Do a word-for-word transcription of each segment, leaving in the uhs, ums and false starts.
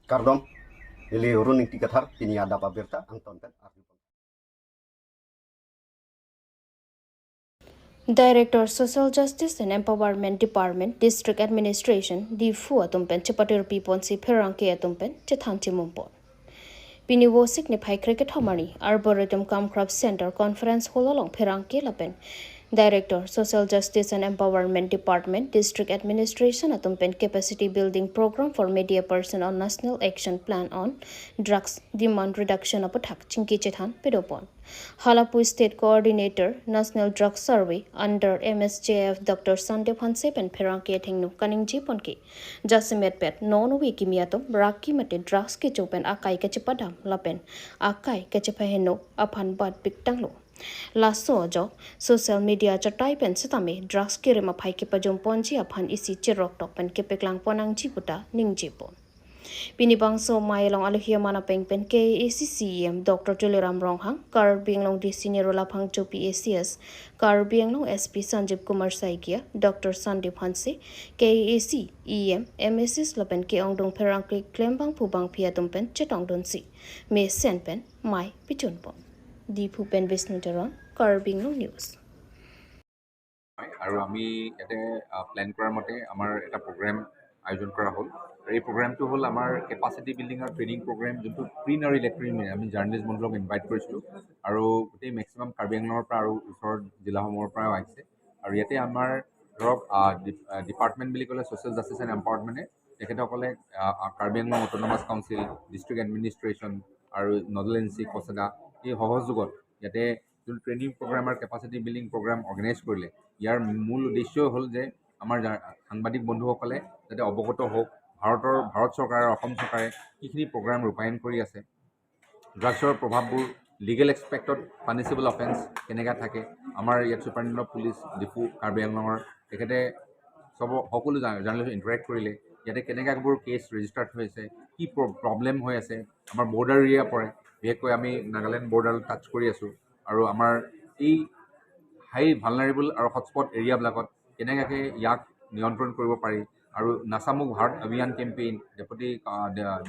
Kardom, neli Run Ingti Kathar, pini adap abirta angton pen arju. Director Social Justice and Empowerment Department, District Administration, Diphu atum pen chepatirpi ponsi pherangke atum pen chethan chimum pon. Pini Vosik niphai krekethom arni, Arboretum cum Craft Center Conference Hall along pherangke lapen Director Social Justice and Empowerment Department, District Administration atum pen Capacity Building Program for Media Person on National Action Plan on Drugs Demand Reduction aputhak chingki chethan pado pon. Halapui State Coordinator, National Drug Survey under M S J F, Doctor Sandeep Hanse pen pherangke athengno kaningje pon ke, jasemet pet non ove kimi atum raki mate drugs kecho pen akai kachepadam lapen akai kachepaheno aphan bat piktanglo. Laso ajok social media chatai pen setame drugs kerim aphai kepajum ponji aphan isi cherok tok pen kepeklang pon nangji puta ningje pon. Pini bangso amei along alohi aman apeng pen K A A C C E M Doctor Tuliram Ronghang, Karbi Anglong D C Nirola Phangcho P A C S, Karbi Anglong S P Sanjeev Kumar Saikia, Doctor Sandeep Hanse, K A A C E M, M A Cs lapen ke-ongdung pherangke klembangphu bangphi atum pen chetongdunsi mesen pen amei pechun pon. Diphu pen Vishnu Teron, Karbi Anglong News. হয় আৰু আমি ইয়াতে প্লেন কৰাৰ মতে আমাৰ এটা প্ৰগ্ৰেম আয়োজন কৰা হ'ল। আৰু এই প্ৰগ্ৰেমটো হ'ল আমাৰ কেপাচিটি বিল্ডিং আৰু ট্ৰেইনিং প্ৰগ্ৰেম, যোনটো প্ৰি আৰু ইলেক্ট্ৰনিক মিডিয়া, আমি জাৰ্নেলিষ্ট বন্ধুসকলক ইনভাইট কৰিছিলোঁ আৰু গোটেই মেক্সিমাম কাৰ্বি আংলঙৰ পৰা আৰু ওচৰৰ জিলাসমূহৰ পৰাও আহিছে। আৰু ইয়াতে আমাৰ ধৰক ডিপাৰ্টমেণ্ট বুলি ক'লে ছ'চিয়েল জাষ্টিছ এণ্ড এম্পাৱাৰমেণ্টে তেখেতসকলে আহ, Karbi Anglong autonomous council, district administration আৰু নডেল এজেঞ্চি কচেদা এই সহযোগত ইয়াতে যোন ট্ৰেইনিং প্ৰগ্ৰাম আৰু কেপাচিটি বিল্ডিং প্ৰগ্ৰাম অৰ্গেনাইজ কৰিলে, ইয়াৰ মূল উদ্দেশ্য হ'ল যে আমাৰ জা- সাংবাদিক বন্ধুসকলে যাতে অৱগত হওক ভাৰতৰ, ভাৰত চৰকাৰে, অসম চৰকাৰে কিখিনি প্ৰগ্ৰাম ৰূপায়ণ কৰি আছে, ড্ৰাগছৰ প্ৰভাৱবোৰ, লিগেল এক্সপেক্টত পানিচেবল অফেন্স কেনেকৈ থাকে, আমাৰ ইয়াত ছুপাৰিণ্টেণ্ডেণ্ট অফ পুলিচ ডিফু কাৰ্বি আংলঙৰ তেখেতে সব সকলো জা- জাৰ্নেলিষ্ট ইণ্টাৰেক্ট কৰিলে, ইয়াতে কেনেকুৱাবোৰ কেছ ৰেজিষ্টাৰ্ড হৈ আছে, কি প্ৰ- প্ৰব্লেম হৈ আছে, আমাৰ বৰ্ডাৰ এৰিয়া পৰে, বিশেষকৈ আমি নাগালেণ্ড বৰ্ডাৰ টাচ কৰি আছোঁ আৰু আমাৰ এই হাই ভালনাৰেবল আৰু হটস্পট এৰিয়াবিলাকত কেনেকুৱাকৈ ইয়াক নিয়ন্ত্ৰণ কৰিব পাৰি আৰু নাচামুখ ভাৰত অভিযান কেম্পেইন ডেপুটি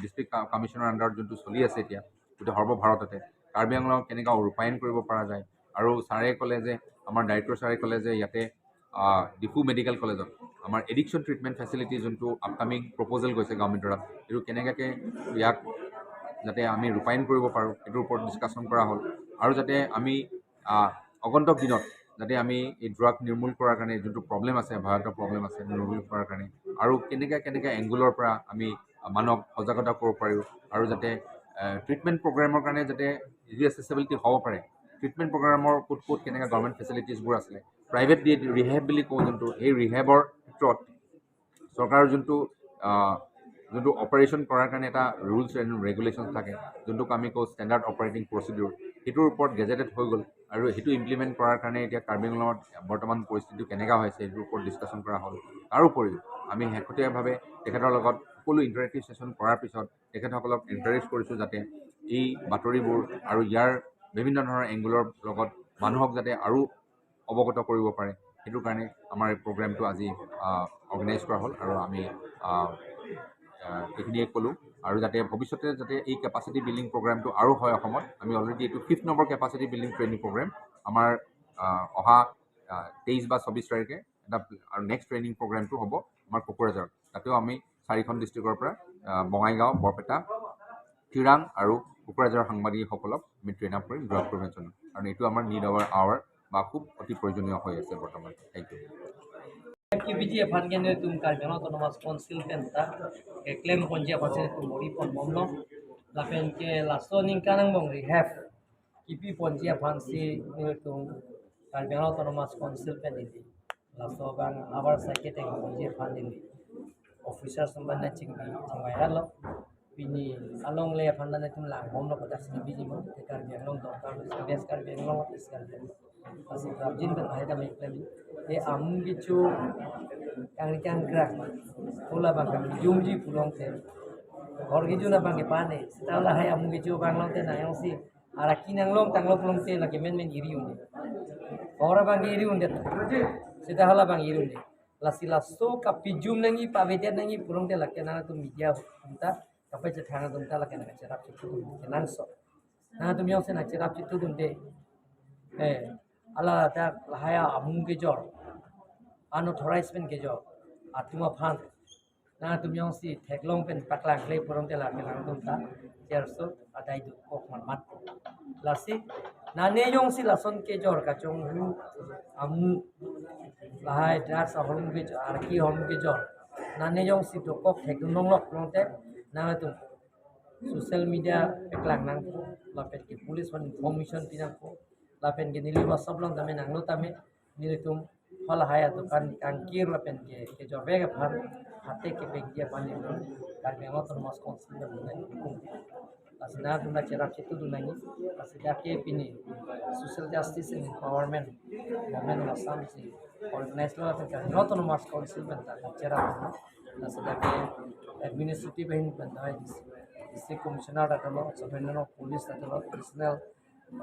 ডিষ্ট্ৰিক্ট কমিশ্যনাৰ আণ্ডাৰত যোনটো চলি আছে এতিয়া গোটেই সৰ্বভাৰততে, কাৰ্বি আংলঙত কেনেকুৱা ৰূপায়ণ কৰিব পৰা যায়। আৰু ছাৰে ক'লে যে, আমাৰ ডাইৰেক্টৰ ছাৰে ক'লে যে ইয়াতে আহ, ডিফু মেডিকেল কলেজত আমাৰ এডিকশ্যন ট্ৰিটমেণ্ট ফেচিলিটি যোনটো আপকামিং প্ৰপ'জেল গৈছে গভৰ্ণমেণ্টৰ তাত, এইটো কেনেকুৱাকৈ ইয়াক যাতে আমি ৰূপায়ণ কৰিব পাৰোঁ, সেইটোৰ ওপৰত ডিছকাশ্যন কৰা হ'ল। আৰু যাতে আমি আহ, আগন্তুক দিনত যাতে আমি এই ড্ৰাগ নিৰ্মূল কৰাৰ কাৰণে যোনটো প্ৰব্লেম আছে, ভয়াৱহ প্ৰব্লেম আছে নিৰ্মূল কৰাৰ কাৰণে, আৰু কেনেকৈ কেনেকৈ এংগুলৰ পৰা আমি মানুহক সজাগতা কৰিব পাৰোঁ, আৰু যাতে ট্ৰিটমেণ্ট প্ৰগ্ৰেমৰ কাৰণে যাতে ইজি এচেচিবিলিটি হ'ব পাৰে, ট্ৰিটমেণ্ট প্ৰগ্ৰামৰ ক'ত ক'ত কেনেকৈ গভৰ্ণমেণ্ট ফেচিলিটিছবোৰ আছিলে, প্ৰাইভেট ডে ৰিহেব বুলি কওঁ যোনটো, সেই ৰিহেবৰ ক্ষেত্ৰত চৰকাৰৰ যোনটো আহ, যোনটো অপাৰেশ্যন কৰাৰ কাৰণে এটা ৰুলছ এণ্ড ৰেগুলেশ্যন থাকে, যোনটোক আমি কওঁ ষ্টেণ্ডাৰ্ড অপাৰেটিং প্ৰচিডিউৰ, সেইটোৰ ওপৰত গেজেটেড হৈ গ'ল। আৰু সেইটো ইমপ্লিমেণ্ট কৰাৰ কাৰণে এতিয়া কাৰ্বি আংলঙত বৰ্তমান পৰিস্থিতিটো কেনেকুৱা হৈছে, সেইটোৰ ওপৰত ডিছকাশ্যন কৰা হ'ল। তাৰ উপৰিও আমি শেহতীয়াভাৱে তেখেতৰ লগত সকলো ইণ্টাৰেক্টিভ ছেশ্যন কৰাৰ পিছত তেখেতসকলক এনকাৰেজ কৰিছোঁ যাতে এই বাতৰিবোৰ আৰু ইয়াৰ বিভিন্ন ধৰণৰ এংগুলৰ লগত মানুহক যাতে আৰু অৱগত কৰিব পাৰে, সেইটো কাৰণে আমাৰ এই প্ৰগ্ৰেমটো আজি অৰ্গেনাইজ কৰা হ'ল। আৰু আমি আহ, আহ, এইখিনিয়ে ক'লোঁ। আৰু যাতে ভৱিষ্যতে যাতে এই কেপাচিটি বিল্ডিং প্ৰগ্ৰামটো আৰু হয় অসমত, আমি অলৰেডি এইটো fifth number capacity building training programme আমাৰ আহ, অহা তেইছ বা চৌবিছ তাৰিখে এটা, আৰু নেক্সট ট্ৰেইনিং প্ৰগ্ৰামটো হ'ব আমাৰ কোকৰাঝাৰত। তাতেও আমি চাৰিখন ডিষ্ট্ৰিক্টৰ পৰা আহ, বঙাইগাঁও, বৰপেটা, চিৰাং আৰু কোকৰাঝাৰৰ সাংবাদিকসকলক আমি ট্ৰেইন আপ কৰিম ড্ৰাগ প্ৰিভেনশ্যনত। কাৰণ এইটো আমাৰ নিড অফ আৱাৰ বা খুব অতি প্ৰয়োজনীয় হৈ আছে বৰ্তমান। Thank you. Activity aphan ke netum Karbi Anglong Autonomous Council pen ta keklem ponji aphan si netum bor-i pon bomlo. Lapen ke laso aningkan angbong rehab kipi ponji aphan si netum Karbi Anglong Autonomous Council pen neli laso abang abar sai keteng ponji aphan neli officers atum pen nangchingpi chingvai lo. Pini alongle aphan ta netum lang bomlo, kodak si biji mo, te Karbi Anglong dorkar, West Karbi Anglong, East Karbi Anglong. Lasi prapjin pen lahai ta meklem. Te amung kecho kangri kangkrak, hala abang kangrijumji pulote, ghor kejun abang kepane, seta lahai amung kecho abang lote nang jongsi araki nanglong tanglo pulote lake menmen iri un-e. Ghor abang ke iri un-e. Seta hala abang iri un-e. Lasi laso kapejum nangji, pavedet nangji pulote lake nangtum media atum ta Kapachethang atum ta lake nangcherap chetudun kenangso. Nangtum jongsi nangcherap chetudunde, eh, ala ta lahai amu kejor, unauthorized pen kejor atum aphan nangtum jongsi theklong pen paklang kle pulote lake nangtum ta cherso adai dokok matmat. Lasi nane jongsi lason kejor kachonghu amu, lahai drugs ahormu kejor, arki ahormu kejor, nane jongsi dokok thekdun longlok pulote nangtum social media paklang nangpo, lapen ke police aphan information pi nangpo, lapen ke neli WhatsApp along tame nanglo tame nelitum halahai adukan kangkir lapen ke kejorvek aphan hate kepengji aphan nelitum Karbi Anglong Autonomous Council pen nelitum. Lasi nangtum ta cherap chetudun nangji, lasi dak ke pini Social Justice and Empowerment Government of Assam si organize lo lapen Karbi Anglong Autonomous Council pen ta cherap lo. Lasi dak ke administrative ahin pen ta District Commissioner ta dolo, Superintendent of Police ta dolo, Additional,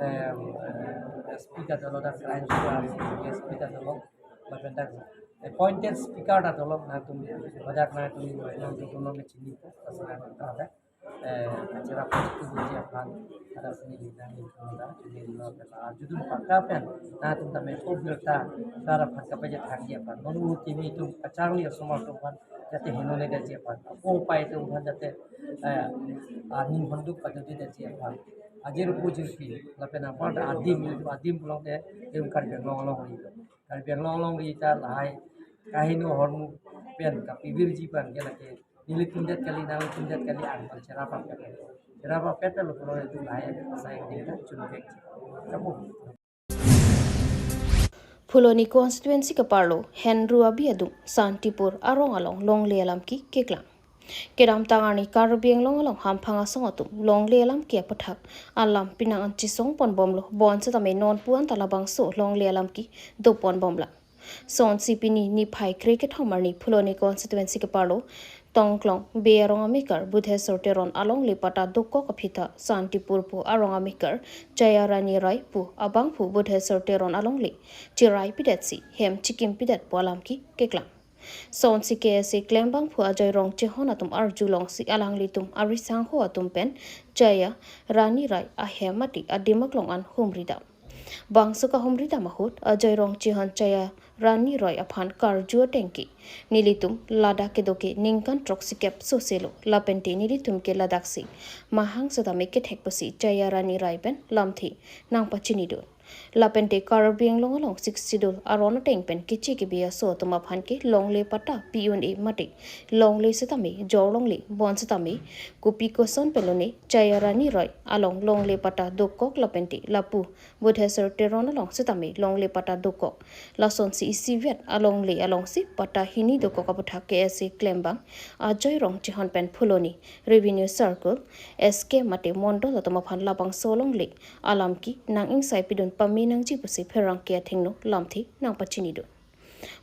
em, S P ta dolo, dak Crime Squad S P ta dolo, lapen dak appointed speaker ta dolo, nangtum, ladak nangtum, nangtum, nangtum chini, lasi nangtum ta dak, eh, cherap chetudunji aphan, ada sini di nangtum ta, ini lo, kata, judum pakka pen, nangtum ta meko birta, sar aphan kapachethangji aphan, non u timi atum kacharli asomar atum aphan, jate heno ne gaji aphan, apo apai atum aphan jate, eh, aning honduk kajodi gaji aphan. Ajir pu jirpi, lapen apar ta adim, adim pulote, em Karbi Anglong alongri. Karbi Anglong alongri ta lahai kaheno ahormu pen kapivirji aphan ke lake nelitum det kali, nanglitum det kali, ang aphan cherap apet. Cherap apet lo pulo nelitum lahai asai ding ta chunvek. Kapu. Phuloni constituency keparlo Henru Abi adung Santipur arong along longle alam ke keklang. Kedamtang arni Karbi Anglong along hamphang asong atum longle alam ke aputhak alam pinang an chesong ponbomlo, bonsetame non pu an ta labangso longle alam ke do ponbomlang. Sonsi pini niphai kre kethom arni Phuloni constituency keparlo Tongklong Bey arong amekar Budheswar Teron alongle patta dokok aphi ta Santipur pu arong amekar Chaya Rani Roy pu abangphu Budheswar Teron alongle cherai pidetsi hem chikim pidet pu alam ke keklang. Sonsi K S A klembangphu Ajoy Rongchehon atum arjulongsi alanglitum arisangho atum pen Chaya Rani Roy ahem mate adim aklong an humridam. Bangso kahumridam ahut Ajoy Rongchehon Chaya Rani Roy aphan karju ateng ke, nelitum ladak kedo ke ningkan throksikep soselo, lapente nelitum ke ladaksi mahang setame kethek pusi Chaya Rani Roy pen lamthe nangpachinidun. Lapente Karbi Anglong along Sixth Schedule aron ateng pen keche kebe aso atum aphan ke longle patta pi un-e mate longle setame jorlongle, bonsetame kopi koson pen lone Chaya Rani Roy along longle patta dokok lapente lapu Budheswar Teron along setame longle patta dokok. Lasonsi isivet alongle alongsi patta hini dokok aputhak K S A klembang Ajoy Rongchehon pen Phuloni Revenue Circle, S K mate Mondol atum aphan labangso longle alam ke nang-ingsai pidun pame nangji pusi pherangke athengno lamthe nangpachinidun.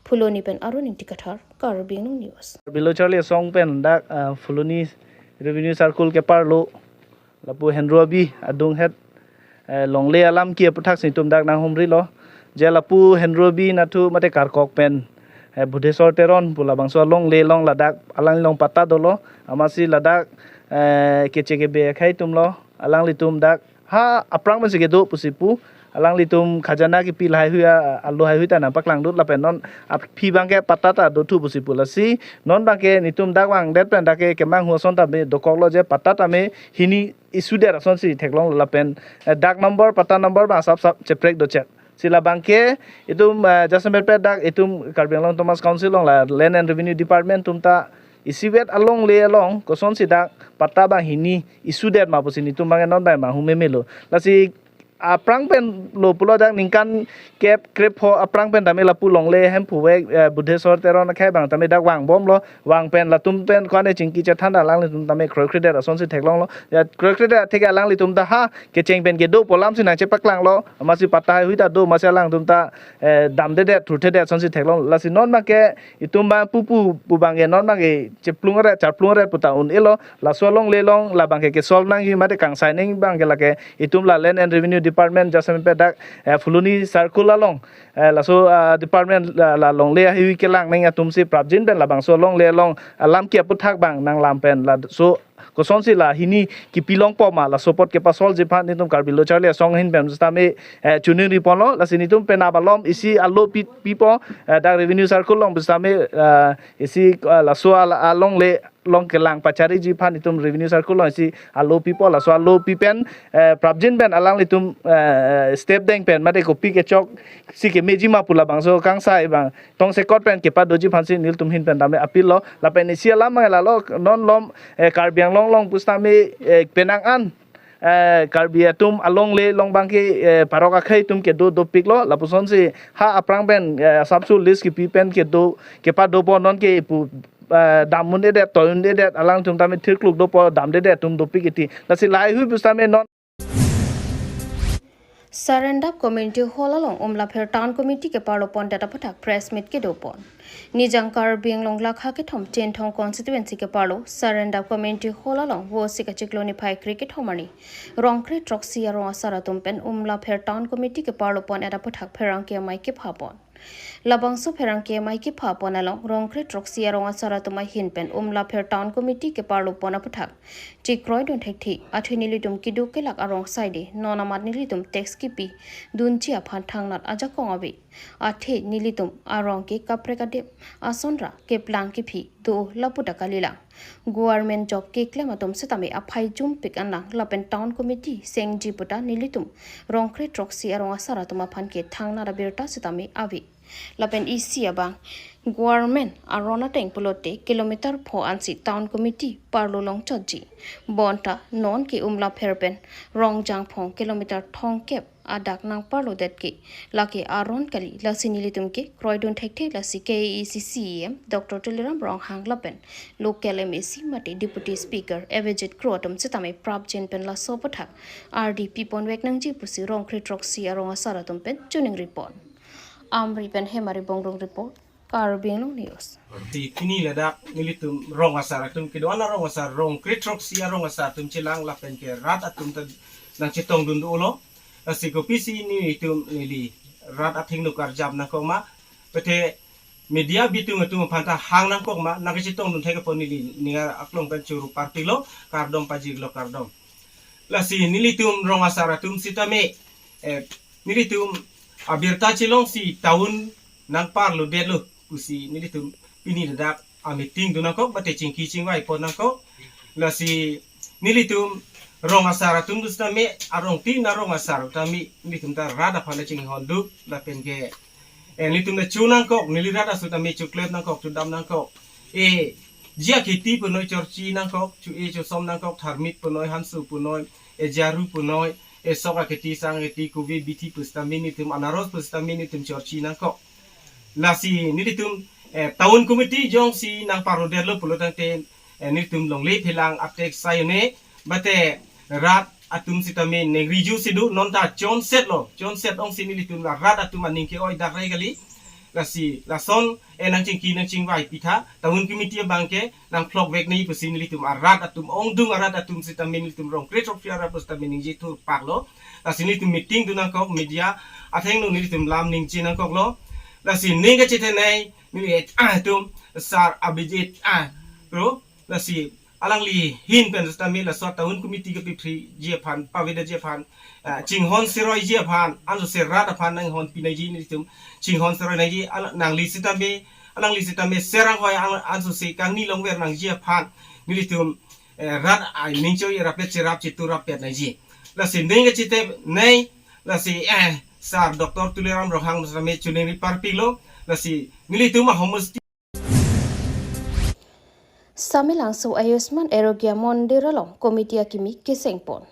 Phuloni pen Arun Ingti Kathar, Karbi Anglong News. Bilo charli asong pen dak, ah, Phuloni Revenue Circle keparlo lapu Henru Abi adung het, eh, longle alam ke aputhak si netum dak nanghumrilo. Je lapu Henru Abi nathu mate karkok pen, eh, Budheswar Teron pu labangso alongle along ladak alanglong patta dolo. Amatsi ladak, eh, keche kebe akhei atumlo. Alanglitum dak ha aphrang pensi kedo pusi pu, alanglitum khajana kepi lahaihui a, alo haihui ta nangpaklangdun lapen non aphi abangke patta ta dothu pusi pu. Lasi non abangke netum dak vangdet pen dak ke kemanghu ason tame dokoklo, je patta tame hini issue det asonsi theklonglo lapen, eh, dak number, patta number abang sap sap cheprek dochek. Si labangke itum, eh, jasemet pet dak itum Karbi Anglong Autonomous Council along la Land and Revenue Department atum ta isivet alongle along kosonsi dak patta abang hini issue det ma pusi netum abangke non abang manghu memelo. Lasi aphrang pen lo pulo dak ningkan kep krepho aphrang pen tame lapu longle hemphu vek, eh, Budheswar Teron akhei abang tame dak vangbomlo, vang pen latum pen ko-an chingki chethan alanglitum tame kroikredet asonsi theklonglo. Ya kroikredet atheke alanglitum ta ha kecheng pen kedo pu alamsi nangchepaklanglo. Amatsi patta haihui ta do, amatsi alangtum ta, eh, damdedet thurthedet asonsi theklong. Lasi non abangke itum abang pupu pu abangke non abangke cheplung ret charplung ret puta un-elo. Laso alongle along labangke kesolve nangji mate kangsai nangji abangke lake itum la Land and Revenue Department jasemet dak eh, Phuloni circle along eh, laso ah, department la, la longle ahihui kelang nang atum si prapjin pen labangso longle along alam ke aputhak bang nang lam pen laso kosonsi la hini kipilongpo ma laso apot kepasol jiphan netum Karbi Lo Charli Asong ahin pen sitame eh, chuningri ponlo. Lasi netum pen abalom isi alo pi pipo eh, dak revenue circle along sitame eh, isi eh, laso al- alongle along kelang pachari jiphan netum revenue circle along isi alo pipo, laso alo pi pen eh, prapjin pen alanglitum eh, step deng pen mate kopi kechok si kemeji ma pu labangso kangsai bang tongsekot pen kepadoji aphansi nelitum ahin pen tame appeal lo. Lapen isi alam mang lalo non lom eh, Karbi Anglong along pusitame eh, penang an eh, Karbi atum alongle along bang ke eh, parok akhei atum kedo dopiklo. Lapusonsi ha aphrang pen eh, sapsu list kipi pen kedo kepadopo non ke pu eh, dam un-edet, toi un-edet, alangtum tame thirkluk dopo, damdedet atum dopik iti. Lasi lahai hui pusitame non Sarendap Community Hall along Umlapher Town Committee keparlo pondet aputhak press meet kedopon. Nijang Karbi Anglong lakha kethom Chinthong constituency keparlo Sarendap Community Hall along Vosik achiklo niphai kre kethom arni Rongkre Throksi arong asar atum pen Umlapher Town Committee keparlo pondet aputhak pherangke amei kephapon. Labangso pherangke amei kephapon along Rongkre Throksi arong asar atum ahin pen Umlapher Town Committee keparlo pon aputhak chekroidun thekthe. Athe nelitum keduk kelak arong saide non amat nelitum tax kipi dunji aphan thangnat ajakong ave. Athe nelitum arong ke kaprek adim asonra keplang kephi do lapu ta kalilang. Government job keklem atum sitame aphai jumpik anang lapen town committee sengji puta nelitum Rongkre Throksi arong asar atum aphan ke thangnat abirta sitame ave. Lapen isi abang government aron ateng pulote kilometer pho ansi town committee parlo longchotji. Bonta non ke Umlapher pen Rongjangphong kilometer thomkep adak nangparlodet ke lake aron kali. Lasi nelitum ke kroidun thekthe. Lasi K A A C C E M Doctor Tuliram Ronghang lapen local M A C mate Deputy Speaker Avijit Kro atum sitame prapjin pen laso aputhak ardi pipon vek nangji pusi Rongkre Throksi arong asar atum pen chuningri pon. Amri pen Hemari Bongrung report, Karbi Anglong News. Ti pini ladak nelitum rong asar atum kedo-an arong asar, Rongkre Throksi arong asar atum chelang lapen ke rat atum ta nangchetongdun dolo. Lasi kopisi nelitum neli rat athengno karjap nangkok ma, pete media bitung atum aphan ta hang nangkok ma, nangkechetongdun thek apot neli ning aklong pen choro parpiklo, kardom pajirlo kardom. Lasi nelitum rong asar atum sitame eh, nelitum abirta chelongsi town nangparlodetlo pusi nelitum pini ladak ameeting dun nangkok mate chingki chingvai pon nangkok. Lasi nelitum rong asar atum pusitame arong tin arong asar tame nelitum ta rat aphan ta chinghon duk lapen ke eh, nelitum ta chu nangkok, neli rat aso tame chuklep nangkok, chudam nangkok. Eh, ji akheti punoi chorchi nangkok, chu-e chusom nangkok, tharmit punoi, hansu punoi, eh, jaru punoi, eh, sok akheti, sang akheti, kove bithi pusitame nelitum, anaros pusitame nelitum chorchi nangkok. Lasi nelitum eh, town committee jongsi nangparlodetlo pulotangte eh, nelitum longle phelang aptek sai un-e, mate rat atum sitame nengri ju si do, non ta chonsetlo, chonset ongsi nelitum la rat atum aning ke-oi dak rai kali. Lasi lason eh, nangchingki nangchingvai pitha, town committee abang ke nangphlok vek nangji pusi nelitum arat atum ongdung arat atum sitame nelitum Rongkre Throksi arat atum sitame ningje thurpaklo. Lasi nelitum meeting dun nangkok, media athengno nelitum lam ningje nangkoklo. Lasi ning kachethenei neli eh, ah, atum sar Avijit ah, ro. Lasi alangli ahin pen sitame laso town committee kepiphri ji aphan, pavedetji aphan ah, chinghon seroiji aphan, ansose rat aphan nanghonpi nangji nelitum chinghon seroi nangji, al- nangli sitame, alangli sitame serang hoi ang- ansose kangni longver nangji aphan nelitum eh, rat ai ningchoi rapet cherap chitu rapet nangji. Lasi ning kachethenei, lasi eh, sar Doctor Tuliram Ronghang sitame chuningri parpiklo. Lasi nelitum ahomesti Samelangso Ayushman Arogya Mondir along committee akimi kesengpon.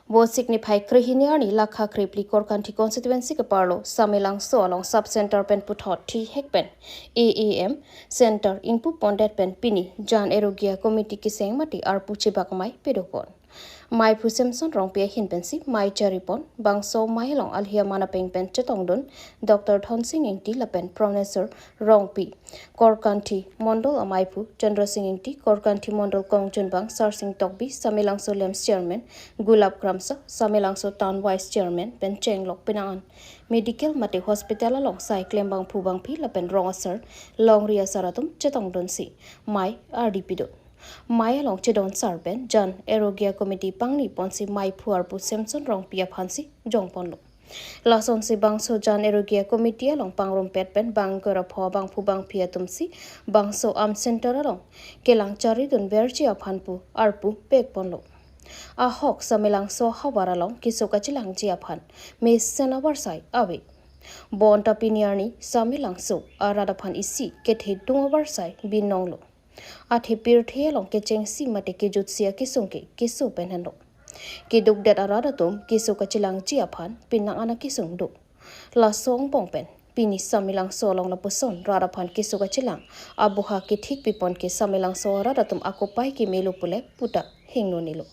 Vosik niphai krehini arni lakha krephli Korkanthi constituency keparlo Samelangso along sub center pen puthot thihek pen A A M center ingpu pondet pen pini Jan Arogya committee keseng mate arpu chebak amei pedopon. Maiphu Samson Rongpi ahin pensi mei charipon, bangso mei along alhi aman apeng pen chetongdun Doctor Dhonsing Ingti lapen Pronesor Rongpi, Korkanthi Mondol amaiphu, Chandra Sing Ingti, Korkanthi Mondol kongchunbang Sarsing Tokbi, Samelangso LAMPS Chairman Gulab Kramsa, Samelangso Town Vice Chairman pen chenglok penang an medical mate hospital along sai klembangphu bangphi lapen rong asar, longri asar atum chetongdunsi mei ardi pidun. Mei along chedon sar pen Jan Arogya Committee pangni ponsi maiphu arpu Samson Rongpi aphansi jongponlo. Lasonsi bangso Jan Arogya Committee along pangrumpet pen bangkor apho bangphu bangphi atumsi bangso AMS Center along kelang charidun verji aphan pu arpu pekponlo. Ahok Samelangso havar along keso kachelangji aphan mesen avarsai ave. Bonta pini arni Samelangso arat aphan isi kethedung avarsai binonglo. Athe pirthe along kechengsi mate kejutsi akesung ke keso pen henlo. Kedukdet arat atum keso kachelangji aphan penang an akesung do. Laso angbong pen pini Samelangso along lapuson rat aphan keso kachelang aboha kethik pipon ke Samelangso arat atum akopai kemelo pule puta hingno nilo.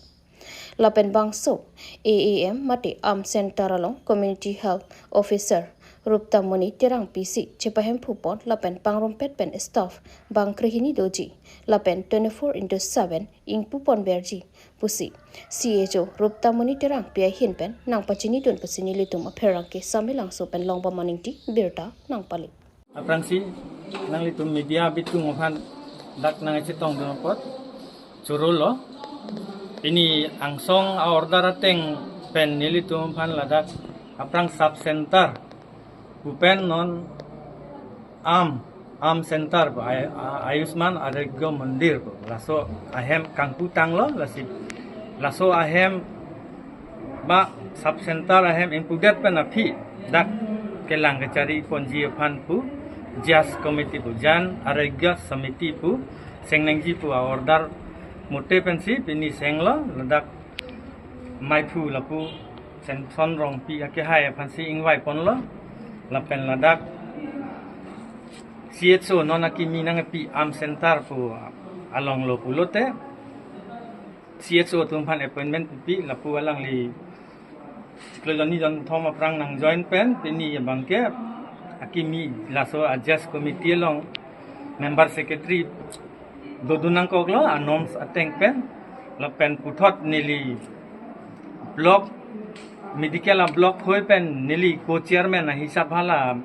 Lapen bangso A A M mate AMS Center along Community Health Officer Ruptamoni Terangpi si chepahemphu pon lapen pangrumpet pen staff bang krehini doji lapen twenty-four into seven ingpu pon verji pusi C H O Ruptamoni Terangpi ahin pen nangpachinidun pusi nelitum apherangke Samelangso pen Longbom Ingti birta nangpali. Aphrangsi nanglitum media bitung aphan dak nangchetongdun apot chorolo. Pini angsong a-order ateng pen nelitum aphan ladak aphrang sub center pu pen non AMS, AMS Center pu, Ay-, A-, Ayushman Arogya Mandir pu, laso ahem kangpu tanglo, lasi laso ahem ba sub center ahem ingpudet pen aphi dak kelang kachari ponji aphan pu JAS committee pu, Jan Arogya Samiti pu seng nangji pu a-order mote pensi pini senglo, ladak maiphu lapu Samson Rongpi akehai aphansi ingvai ponlo. Lapen ladak C H O non akimi nangpi AMS Center pu alonglo pulote C H O atum aphan appointment pipi, lapu alangli chiklo jonni jonthom aphrang nangjoin pen pini abangke akimi laso a-JAS committee along member secretary dodun nangkoklo, a-norms ateng pen. Lapen puthot neli block, medical a-block hoi pen neli co-chairman ahisap hala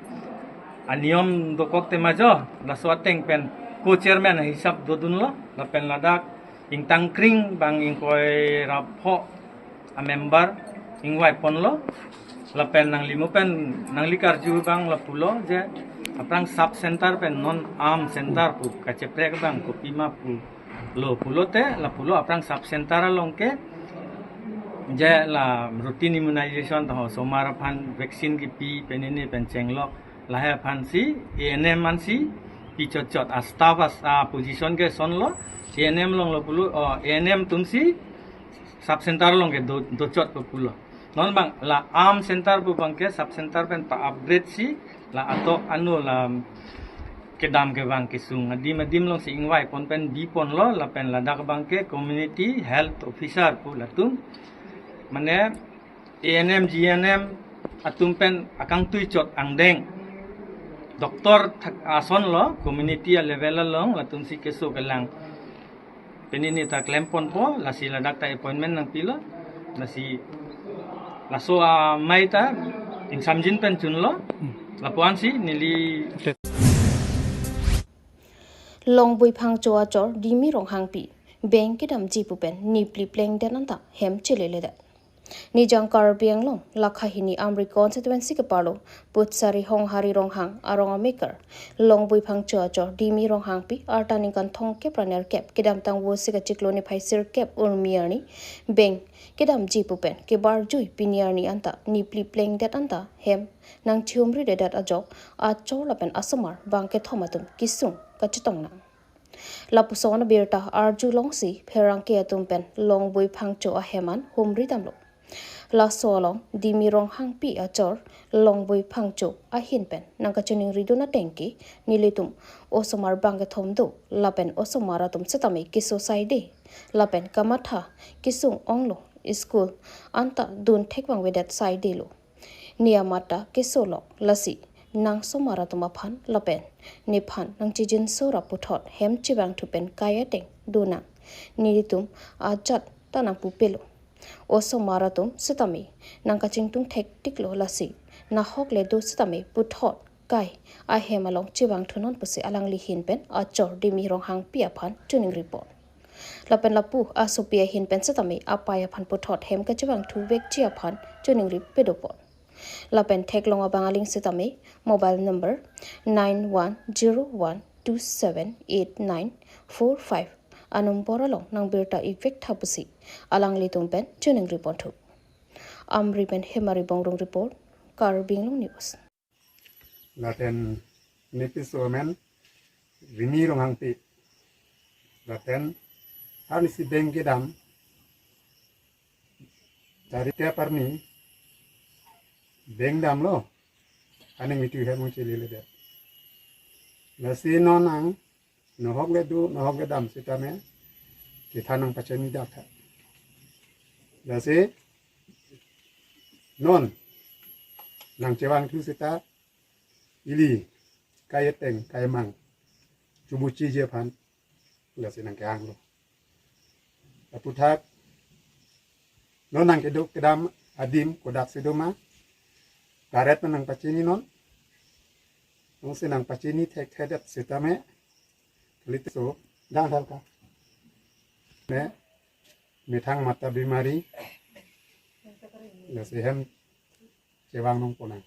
aniyom dokok tema jo, laso ateng pen co-chairman ahisap dodunlo. Lapen ladak ingtangkring bang ingkoi ra pho a-member ingvai ponlo. Lapen nanglimo pen nangli karju bang lapulo je aphrang sub center pen non AMS Center pu kacheprek bang kopima pulo pulote, lapulo aphrang sub center along ke je la routine immunization taho osomar aphan vaccine kipi penene pen chenglok, lahai aphansi A N M ansi pi chotchot, a-staff as a-position ke sonlo. A N M longlo pulo, o, A N M atumsi sub center along ke do, dochot pu pulo. Non bang la AMS Center pu bangke sub center pen pa-upgrade si la atok anu la kedam kevang kesung adim adim alongsi ingvai pon pen bi ponlo. Lapen ladak bangke community health officer pu latum, mane A N M, G N M atum pen akangtui chot angdeng doctor thak asonlo, community a-level along latumsi keso kelang penini ta klem ponpo, lasi ladak ta appointment nangpilo, lasi laso amei ta ingsamjin pen chunlo, lapu-ansi neli. Longbui Phangcho achor Dimi Ronghangpi beng kedamji pu pen nipli plengdet anta hem cheleledet. Nijang Karbi Anglong lakha hini Amri constituency keparlo Putsari Honghari Ronghang arong amekar Longbui Phangcho achor Dimi Ronghangpi arta ningkan thomkep ra nerkep kedamtang Vosik achiklo niphai sirkep urmi arni beng kedamji pu pen kebarjui pini arni anta nipli plengdet anta hem nangchihumridedet ajok achor lapen asomar bang kethom atum kesung kachetong nang. Lapuson abirta arjulongsi pherangke atum pen Longbui Phangcho ahem an humri damlo. Laso along Dimi Ronghangpi achor Longbui Phangcho ahin pen nangkachiningridun ateng ke nelitum osomar bang kethom do lapen osomar atum setame keso saide lapen kamatha kesung onglo school anta dun thekvang vedet saidelo. Ne amat ta keso lok, lasi nang osomar atum aphan lapen nephan nangchijinso ra puthot hem chevangthu pen kai ateng donang. Nelitum ajat ta nangpupelo. Osomar atum sitame nangkachingtung thektiklo, lasi nahok le do sitame puthot kai ahem along chevangthunon pusi alangli ahin pen achor Dimi Ronghangpi aphan choningri pon. Lapen lapu asopi ahin pen sitame apei aphan puthot hem kachevangthu vekji aphan choningri pedo pon. Lapen theklong abang aling sitame mobile number nine one zero one two seven eight nine four five anumber along nangbirta ivek tha pusi alanglitum pen choningri ponthu. Amri pen Hemari Bongrung report, Karbi Anglong News. Lapen nepiso amen Dimi Ronghangpi. Lapen arnisi beng kedam, dari tiap arni beng damlo, aning itu hem chilile de. Lasi non nang nahok le do, nahok le dam sitame kethan nangpachini dak tha. Lasi non nangchevangthu sita ili kai ateng kai mang chubuchiji aphan lasi nangkehanglo. Aphuthak non nangkedo kedam adim kodak si doma, karet nangpachininon. Nonsi nangpachini thekthedet sitame kalite so dang dal ka. Ne methang mata bimari, lasi hem chevang nong ponang.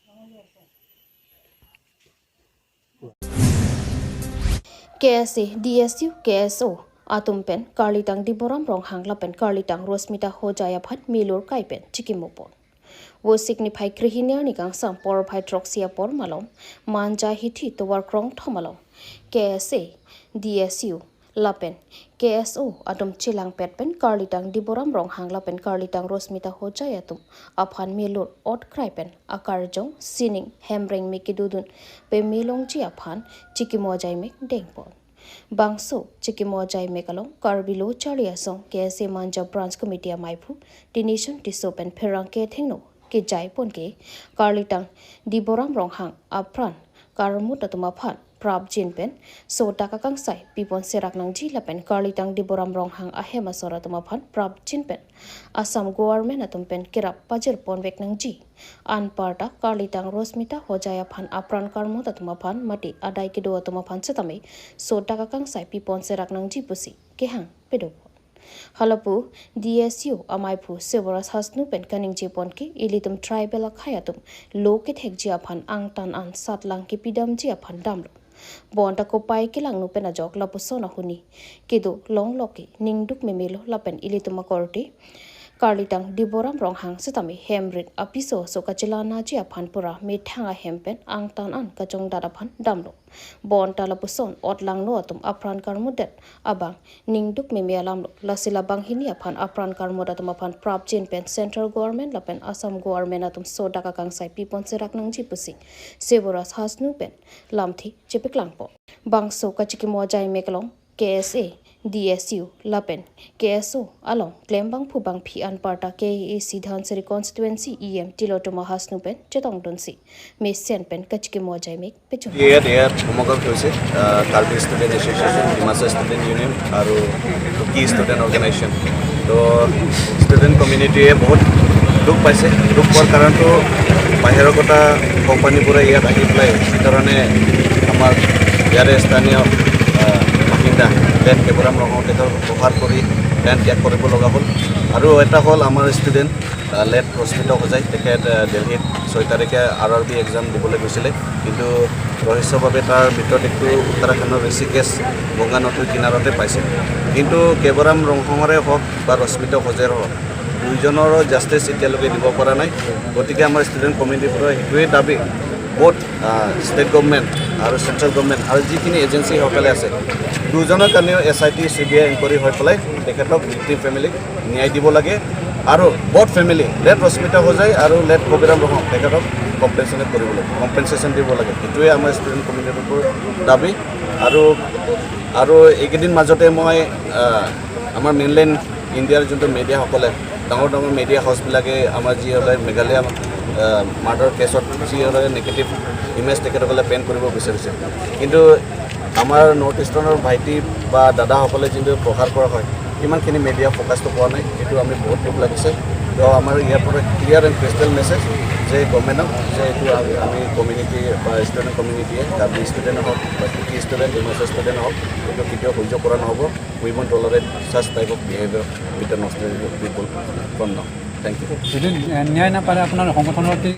K S A, D S U, K S O atum pen karlitang Diboram Ronghang lapen karlitang Rosmita Hojai aphan milur kai pen chikimo pon. Vosik niphai krehini arni kangsam porphai throksi apor malom, Manja hithi tovar krongthom along K S A, D S U lapen K S O atum chelangpet pen karlitang Diboram Ronghang lapen karlitang Rosmita Hojai atum aphan milur ot krai pen akarjong sining hemreng me kedodun peme longji aphan chikimo ajaimek dengpon. Bangso chikimo ajaimek along Karbi Lo Charli Asong K S A Manja Branch Committee amaiphu Dinison Tisso pen pherangke thengno kejai pon ke karlitang Diboram Ronghang apran karmut atum aphan prapjin pen sodak akangsai pipon serak nangji lapen karlitang Diboram Ronghang ahem asor atum aphan prapjin pen Assam government atum pen kerap pajir ponvek nangji. Anparta karlitang Rosmita Hojai aphan apran karmut atum aphan mate adai kedo atum aphan sitame sodak akangsai pipon serak nangji pusi kehang pedo pon. Halapu D S U amaiphu Sevaraj Hasnu pen kaningje pon ke ilitum tribal akhei atum lo kethekji aphan angtan an satlang kepidamji aphan damlo. Bonta kopai kelangno pen ajok lapuson ahuni kedo longlok ke ningduk memelo lapen ilitum akorte karlitang Diboram Ronghang sitame hemrit apiso so kachelanaji aphan pura methang ahem pen angtan an kachongdat aphan damlo. Bonta lapuson otlangno atum apran karmutdet abang ningduk meme alamlo. Lasi labang hini aphan apran karmut atum aphan prapjin pen central government lapen Assam government atum sodak akangsai pipon serak nangji pusi Sevaraj Hasnu pen lamthe chepeklang pon. Bangso kachikimo ajaimek along K S A, D S U lapen K S O along klembangphu bangphi anparta K A A C Dhansiri constituency E M Tilottama Hasnu pen chetongdunsi mesen pen kachikimo ajaimek pechun. ইয়াত ইয়াত সমগ্ৰ হৈছে, আহ, Karbi student association, Dimasa student union আৰু Kuki student organisation. তো student কমিউনিটিয়ে বহুত দুখ পাইছে। দুখ পোৱাৰ কাৰণটো বাহিৰৰ কটা কোম্পানীবোৰে ইয়াত আহি পেলাই যি ধৰণে আমাৰ ইয়াৰে স্থানীয়, আহ, বাসিন্দা লেট কেবৰাম ৰংহাং তেখেতক প্ৰহাৰ কৰি বেণ্ড ত্যাগ কৰিব লগা হ'ল। আৰু এটা হ'ল আমাৰ ষ্টুডেণ্ট, আহ, লেট ৰশ্মিত হোজাই, তেখেত, আহ, দিল্লীত ছয় তাৰিখে আৰ আৰ বি এক্সাম দিবলৈ গৈছিলে, কিন্তু ৰহস্যভাৱে তাৰ মৃতদেহটো উত্তৰাখণ্ডৰ ঋষিকেশ গংগা নদীৰ কিনাৰতে পাইছে। কিন্তু কেবৰাম ৰংহাঙৰে হওক বা ৰশ্মিত হোজাইৰ হওক, দুইজনৰো জাষ্টিচ এতিয়ালৈকে দিব পৰা নাই। গতিকে আমাৰ ষ্টুডেণ্ট কমিউনিটিৰ পৰা সেইটোৱে দাবী, বোথ, আহ, ষ্টেট গভৰ্ণমেণ্ট আৰু চেণ্ট্ৰেল গভৰ্ণমেণ্ট আৰু যিখিনি এজেঞ্চীসকলে আছে, দুজনৰ কাৰণেও S I T, C B I inquiry হৈ পেলাই তেখেতক ভিক্টিম ফেমিলিক ন্যায় দিব লাগে। আৰু both family, late Rashmita Hojai আৰু লেট কবিৰাম ৰংহাং, তেখেতক কম্পেনচেশ্যন কৰিব লাগে, কম্পেনচেশ্যন দিব লাগে। এইটোৱে আমাৰ ষ্টুডেণ্ট কমিউনিটিৰ দাবী। আৰু, আৰু এইকেইদিন মাজতে মই, আহ, আমাৰ মেইনলেণ্ড ইণ্ডিয়াৰ যোনটো মিডিয়াসকলে ডাঙৰ ডাঙৰ মিডিয়া হাউচবিলাকে আমাৰ যিসকলে মেঘালয়া মাৰ্ডাৰ কেছত যিসকলে নিগেটিভ ইমেজ তেখেতসকলে পেইণ্ট কৰিব বিচাৰিছে, কিন্তু আমাৰ নৰ্থ ইষ্টৰ্ণৰ ভাইটি বা দাদাসকলে যোনটো প্ৰসাৰ কৰা হয়, ইমানখিনি মিডিয়া ফ'কাছটো পোৱা নাই। এইটো আমি বহুত দুখ লাগিছে। তো আমাৰ ইয়াৰ পৰা ক্লিয়াৰ এণ্ড ক্ৰিষ্টেল মেছেজ যে গভৰ্ণমেণ্টক যে এইটো আমি, আমি কমিউনিটি বা ষ্টুডেণ্ট কমিউনিটিয়ে, কাৰ্বি ষ্টুডেণ্ট হওক বা কুকি ষ্টুডেণ্ট, ডিমাচা ষ্টুডেণ্ট হওক, এইটো কেতিয়াও সহ্য কৰা নহ'ব। We won't tolerate such type of behavior with the North Eastern people from now. Thank you. যদি ন্যায় নাপালে আপোনাৰ সংগঠনৰ কি